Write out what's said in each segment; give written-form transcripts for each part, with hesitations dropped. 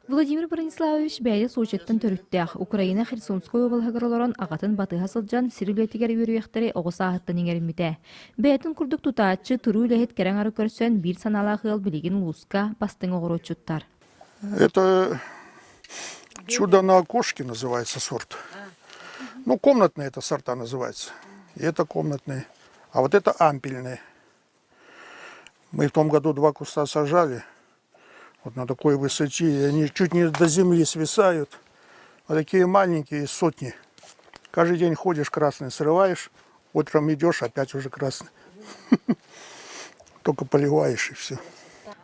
Владимир Брониславович бэйэ Сочиттан төрүттээх, Украина Херсонскай уобалаһыгар олорон аҕатын батыһа сылдьан сир үлэтигэр үөрүйэхтэри оҕо сааһыттан иҥэриммитэ. Бэйэтин курдук тутааччы, туруу үлэһит кэрэ аҥары көрсөн, биир санаалаах ыал билигин улууска бастыҥ оҕуруотчуттар. Это чудо на окошке называется сорт. Ну, комнатные это сорта называются. И это комнатные. А вот это ампельные. Мы в том году два куста сажали. Вот на такой высоте. И они чуть не до земли свисают. Вот такие маленькие, сотни. Каждый день ходишь, красный срываешь. Утром идешь, опять уже красный. Только поливаешь и все.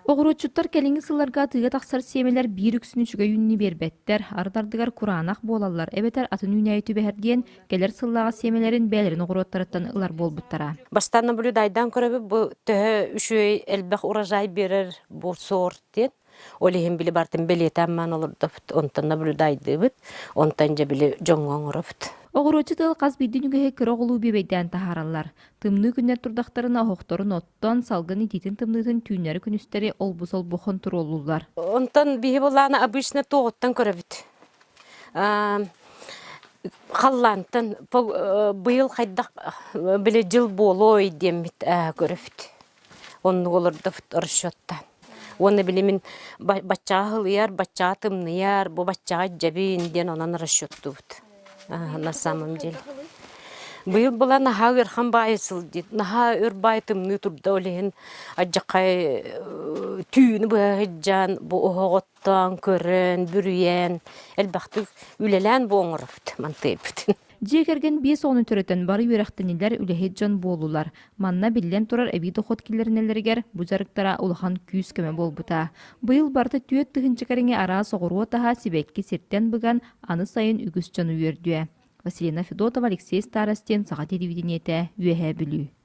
Оҕуруотчуттар кэлиҥҥи сылларга атыыга тахсар сиэмэлэр биир үксүн үчүгэй үүннү биэрбэттэр, ардардыгар кураанах буолаллар эбэтэр атын үүнээйи түбэһэр диэн кэлэр сыллааҕы сиэмэлэрин бэйэлэрин оҕуруоттарыттан ылар буолбуттара. Бастаан наблюдайдаан көрөбүт бу төһө үчүгэй элбэх урожай биэрэр бу сорт диэн. Ол иһин били бартын бэлиэтээн маан олордобут, онтон наблюдайдыыбыт, онтон дьэ били дьоҥҥо оҥоробут. Оҕуруотчут ыал хас биирдии үгэһи кыра оҕолуу бүөбэйдээн таһаараллар. Тымныы күннэр турдахтарына оһохторун оттон, салгын итиитин-тымныытын түүннэри-күнүстэри олбу-солбу хонтуруоллууллар. Онтон биһи булаана обычно туоҕуттан көрөбүт. Халлаантан быйыл хайдах били дьыл буолуой диэммит көрөбүт. Оннук олордобут расчеттаан. Уонна били мин баччаҕа ылыйар, баччаҕа тымныйар, бу баччаҕа дьэбин диэн онон расчеттуубут. На самом деле. Быйыл была наһаа ыарахан баайы сылдьыт, наһаа өр баай тымныы турда, ол иһин алдьархай түүнү быһа сылдьан, бу оһоҕоттон көрөн, бүрүйэн, элбэхтик үлэлээн бу оҥоробут, мантыйбытын. Дьиэ кэргэн биэс оҕону төрөтөн бары үөрэхтэнилэр, үлэһит дьон буоллулар. Манна биллэн турар эбии дохуот киллэринэллэригэр бу дьарыктара улахан күүс-көмө буолбута. Быйыл барыта 4 тыһыынча кэриҥэ араас оҕуруот аһа сибэкки сиртэн быган, аны сайын үгүс дьону үөрдүө. Василина Федотова, Алексей Старостин, Саха телевидениетэ, Үөһээ Бүлүү.